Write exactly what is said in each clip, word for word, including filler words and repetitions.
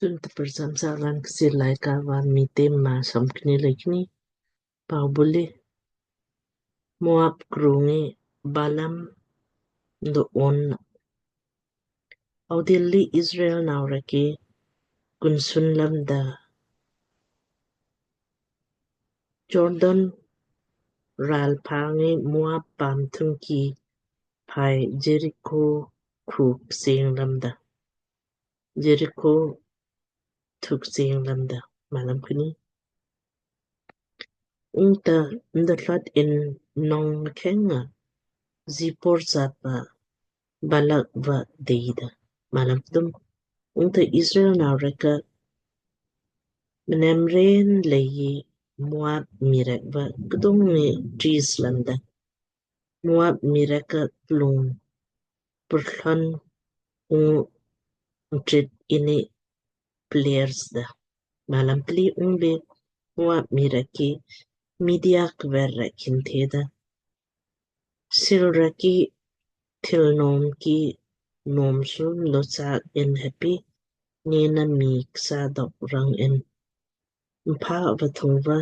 Tun tprsam salan Kchiir Laaika va Miitem maa somkni le kni. Pau buli. Moab krungi Balaam do on. Audilli Israel nau rek ki kunsun lamda. Jordan ral pangi Moab paam thungki pai Jeriko khuk sing lamda. Jeriko thuk sing lamda. Malam kni. Ungta ndothlot in nong mkhenga Zipor chapa Balak va deida. Malam kdum. Ungta Israel nau rek ka mnemren leiji Moab mii rek va kdung ni tris lamda. Moab mii rek ka plung purthlon ung mtrit ini players da. Malam pli. Ungbe Moab mii rek ki Midia kver rek hin theda, sil rek ki thil nom ki nom su losak in heppi nena mii ksa dok rang in. Mpha va thung va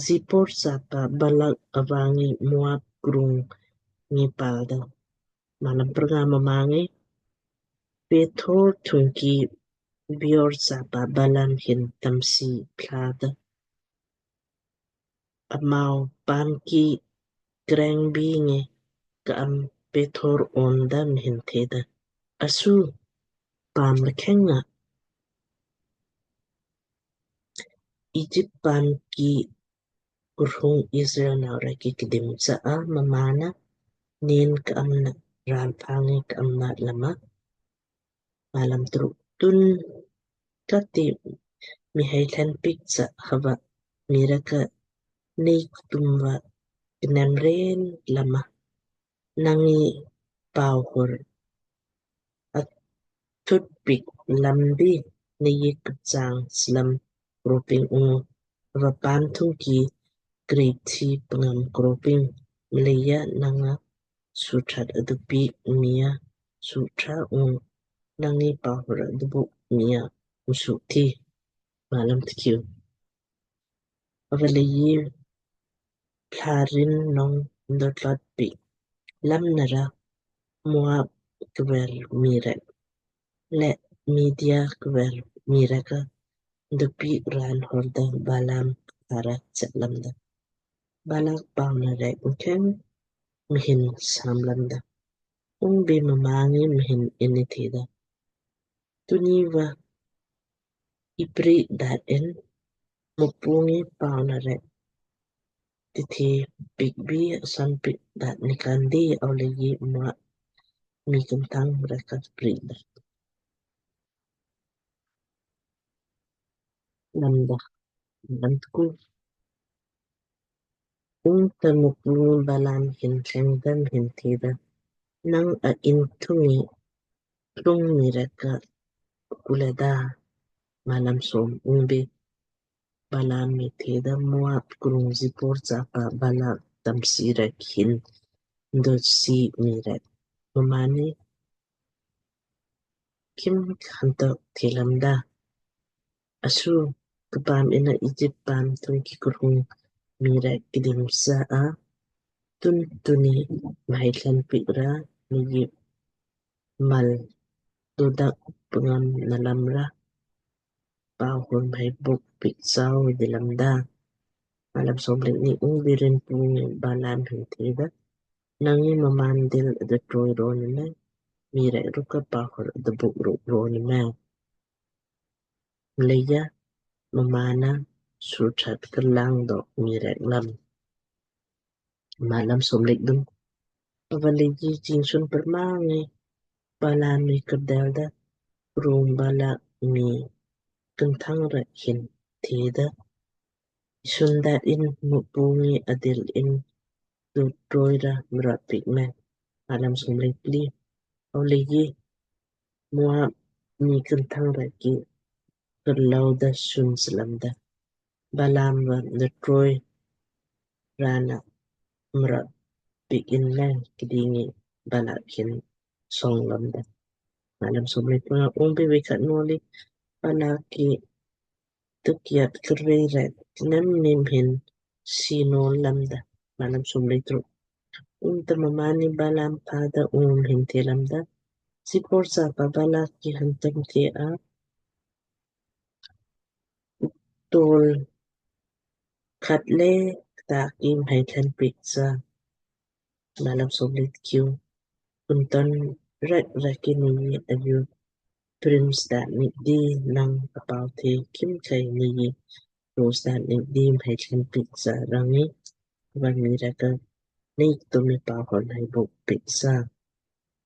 Zipor chapa Balak avangi Moab krung ngi palda. Malam prnga. Mma ngi Pethor thungki Beor chapa Balaam hin tamsi plada. Amau paam ki kreng bi ngi ka am Pethor onda mhin theda, asu paam mkhenga Egypt paam ki kurhung Israel nau rek ki kdim sa a mmaan na nen ka am na ral pangi ka am na lama. Malam truk. Tun kati mii hai tlan piik sa hava mii rek ka nei ktum va knem ren lama. Nang ngi pau hur atut piik lam bi nei kpchang slam kroping ungu va paam thungki krip thi pngam kroping mleija nang nga suthat adu piik mii a sutha ungu nang ngi pau hur adu buk mii a msuk thi. Malam tkiu. Ava leiji plarin nong ndotlat piik lam nara Moab kver mii rek le Midia kver mii rek ka ndopiik raan horda Balaam ara chet lamda. Balak pauna rek mkheng mhin sam lamda. Ungbe mma ngi mhin inni theda, tuni va ipri dat in Mukpu ngi pauna rek tithe piik bi asan piik dat nikandi. Au leiji Moab mii kintang rek ka pri dat lamda. Lam tku. Ungta Mukpu ngi Balaam hin thleng da mhin theda, nang a inn thungi plung mii rek ka kuleda. Malam som. Ungbe Balaam ngi theda, Moab krung Zipor chapa Balak tamsi rek hin ndosi mii rek mmaan ni kim khanto the lamda. Asu kpaam inna Egypt paam thungki kurhung mii rek kdim sa a tun tuni mhai tlan piik ra mii mal dodak pngam na lam ra pau hur mhai buk piik sau di lamda. Malam som le kni. Ungbe Rinpu ngi Balaam hin theda, nang ngi mmaan dil adu troi ro ni me, mii rek ruk ka pau hur adu buk ruk ro ni me. Mleija mmaan na suthat ka lang dok mii rek lam. Malam som le kdum. Ava leiji jingsun prmang ngi Balaam ngi kardel da krung Balak mii kintang rek hin theda, sun dat in Mukpu ngi adil in du troi ra mrat piik me. Malam som le pli. Au leiji Moab mii kintang rek ki kerlau da sun slam da, Balaam va ndotroi raan na mrat piik in me kdingi Balak hin song lamda. Malam som le pnga. Ungbe vei khat noli Balak ki tukyat krvei rek nem nim hin sino lamda. Malam somlei truk. Ungta mmaanni Balaam pada ung hin the lamda, Sipor chapa Balak ki hantam the a, tol khat le kta ki mhai tlan piik cha. Malam somlei tkiu. Kunton rek rek ki ni ayu prince dat ni di nang apau the kim kai ni rose dat ni di mhai tlan piik cha rangi. Wan mi rek ka ni tumi pau hon hai buk piik cha.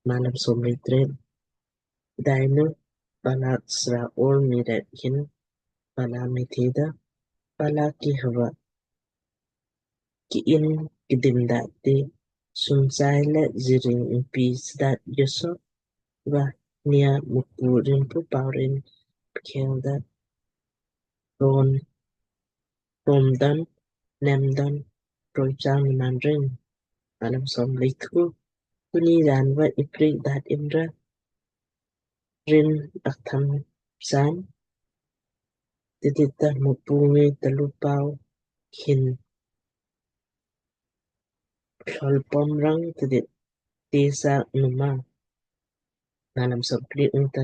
Malam somlei tret. Pdainu Balak sra ol mi rek hin Balaam mi theda, Balak ki hava ki in kidim dat ti sumsai le ziring in pi sdat yoso va nia Mukpu rinpu paurin pkhel dat ron rom dan nem dan roi chang ni man ring. Malam somlei tku. Tuni dan va iprik dat inra rin aktham san tidit ta Mukpu ngi talu pau hin thlol pom rang tidit te sa numa. Malam somplii. Ungta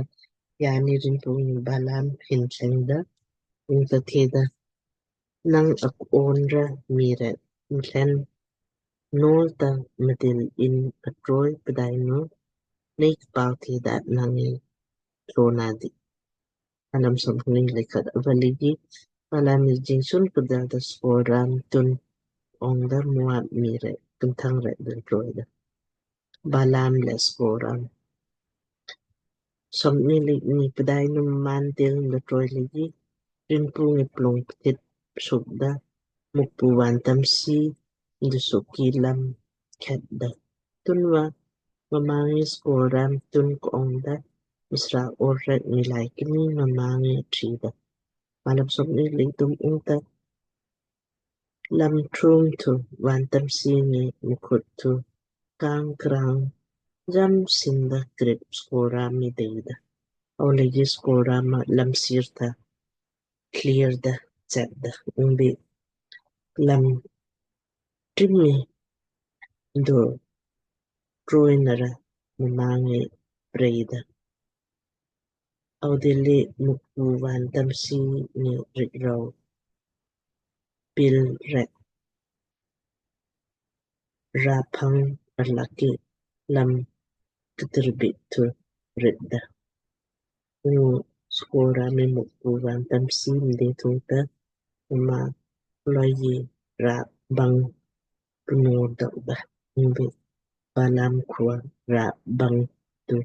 yani rinpu ngi Balaam hin thleng da ungta theda, nang ak on ra mi rek mtlen nol ta mdil in atroi pdainu nei kpau the dat nang ngi tlo na di. Malam somplii lei khat. Ava leiji Balaam mi jingsun kdal da Skor ram tun ong da Moab mi rek kunthang rek dil troi da. Balaam le Skor ram. Somni lei ni. Pdainu mmaan dil da troi leiji rinpu ngi plung ptit suk da Mukpu van tamsi da suk ki lam khat da. Tunva mma ngi Skor ram tun kong da msra ol rek mi lai kni mma ngi tri da. Malam somni lei thum. Ungta lam thrum thu van tamsi ngi mkhut thu kang krang jam sin da krip Skor ram mi dei da. Ava leiji Skor ram ma lam sir tha clear da chat da ungbi lam timi do troi nara mma ngi prei da. Ava dilli Mukpu van tamsi ni rik rau pil rek ra phang arlakki lam ktirbit thu rit da. Ungu Skor ram mi Mukpu van tamsi mdei thungta mma loi ra bang pnor dok da. Ungbi Balaam khua ra bang tu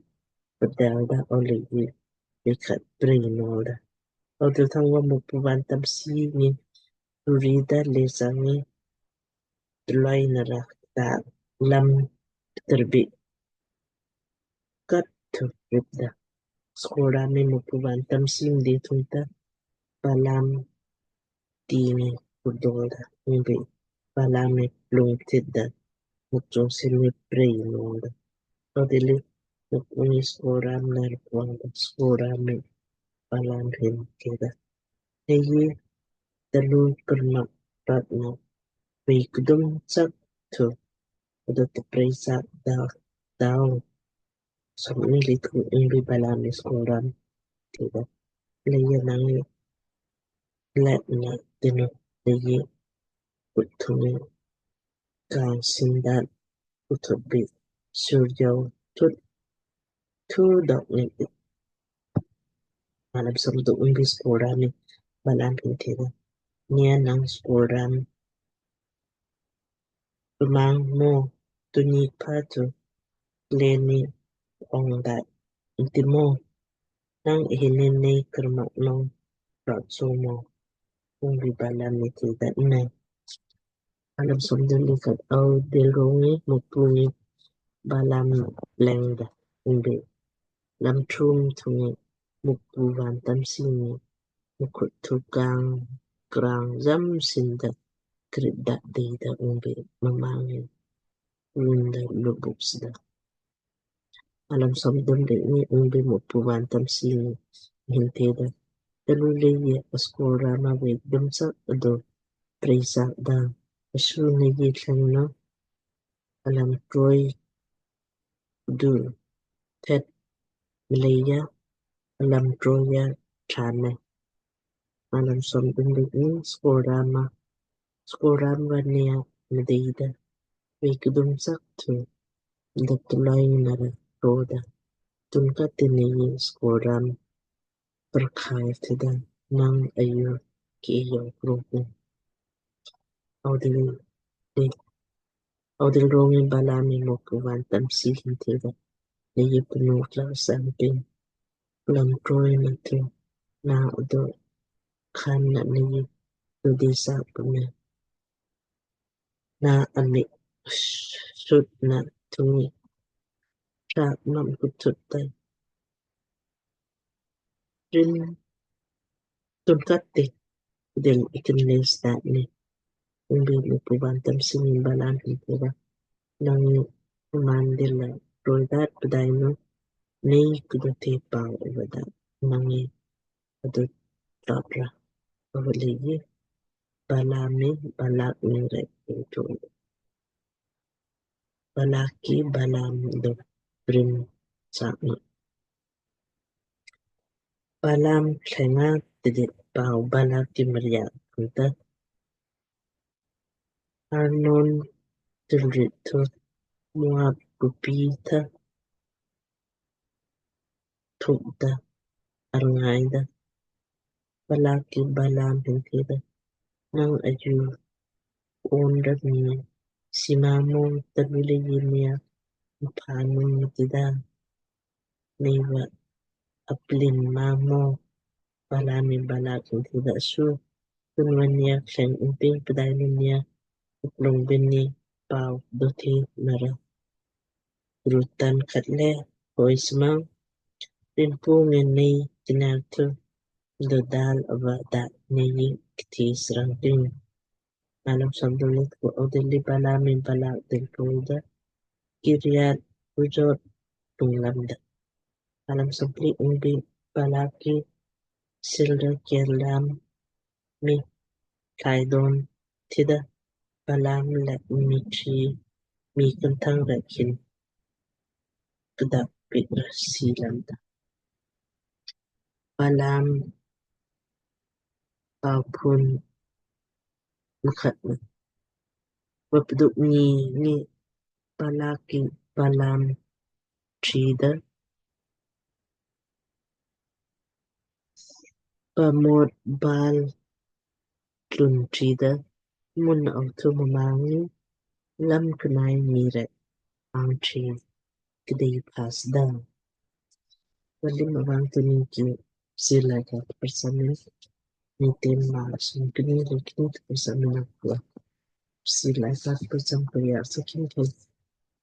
pdal da ava leiji lei khat prei nol da. Ava dil thang va Mukpu van tamsi ni ruri da le sang ngi tloi nara ta lam ktirbit kat thu rit da. Skor ram mi Mukpu van tamsi mdei thungta Balaam ti ngi kurdol da. Ungbi Balaam mi plung ptit da Mukpu chungsi mi prei nol da. Ava dilli Mukpu ngi Skor ram nar kuang da. Skor ram mi Balaam hin theda, hei talu karmak rat na vei kdum chak thu ado ta prei chak da dau. Somni lei tku. Ungbi Balaam mi Skor ram theda, leija nang ngi let na tinu leiji khut thung ngi kang sin dat uthut bi sur jau thut thu dok ni. Malam somduk. Ungbi Skor ram mi Balaam hin theda, nia nang Skor ram pmang mo, tuni pha thu leni ong dat nti mo, nang hin nei karmak nong rot so mo. Ungbi Balaam mi theda, nei. Malam somduk lei khat. Ava dil rong ngi Mukpu ngi Balaam leng da. Ungbi lam thrum thung ngi Mukpu van tamsi ngi mkhut thu kang krang jam sin da krit da dei da. Ungbi mma ngi un da lubuk sda. Malam somdum lei kni. Ungbi Mukpu van tamsi ngi hin theda, talu leiji askor rama vei kdum sak adu prei sak da. Asu neiji thleng na alam troi du thet mleija alam troi ya tha me. Alam som dum dik ni skor rama, skor ram va nia mdeida vei kdum sak thu da tulai nara roda. Tunka tini skor ram perkhai theda nang ayu ki yo kroku. Audil de, audil rongi Balaam mi Mukpu vantamsi hin theda, neiji pnu kla samping lam troi na thu na adu khan na neiji tu disa pune. Na ami sut na tungi rak nam kutut tai rin tunkat te dil ikin les dat ni. Ungbi Mukpu vantamsi ni Balaam hin theda, nang ngi man dil la roi dat pdainu nei kudo te pau eva dat nang ngi adu tlot ra. Ava leiji Balaam mi Balak mi rek intu Balak ki Balaam do prim sakni. Balaam tlenga tidit pau Balak ki mria kunta Arnon tilrit thu Moab kupi tha thuk da arngai da. Balak ki Balaam hin theda, nang ayu on da mi sima mo talu leiji nia mpanun mtida neiva aplin ma mo. Balaam mi Balak hin theda, su tunva nia thleng umping pdainu nia uplung bin ni pau dothe nara rutan khat le hoi sma rinpu ngi nei kinar thu dodal ava da neiji kthi srang ting. Alam som dum lik ku audil li Balaam mi Balak dil roda Kiriat Hujot tung lamda. Alam som pli ungbi Balak ki silda kerlam mi tlaidon thida Balaam le mi tri mi kunthang rek hin kdak pik ra si lamda. Balaam paupun mkhat na. Vapduk ni ni Balak ki Balaam trida. Pamot Baal tlun trida. Mun au thu mma ngi lam knai mi rek ang tri kdei pas da. Valim avang tuni ki silai ka persamin ni tem ma sum kni le kni persamin akwa. Silai ka persam kya sakin ko.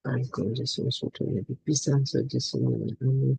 Pan ko Jesu sutu ni pisan so Jesu ni. Amen.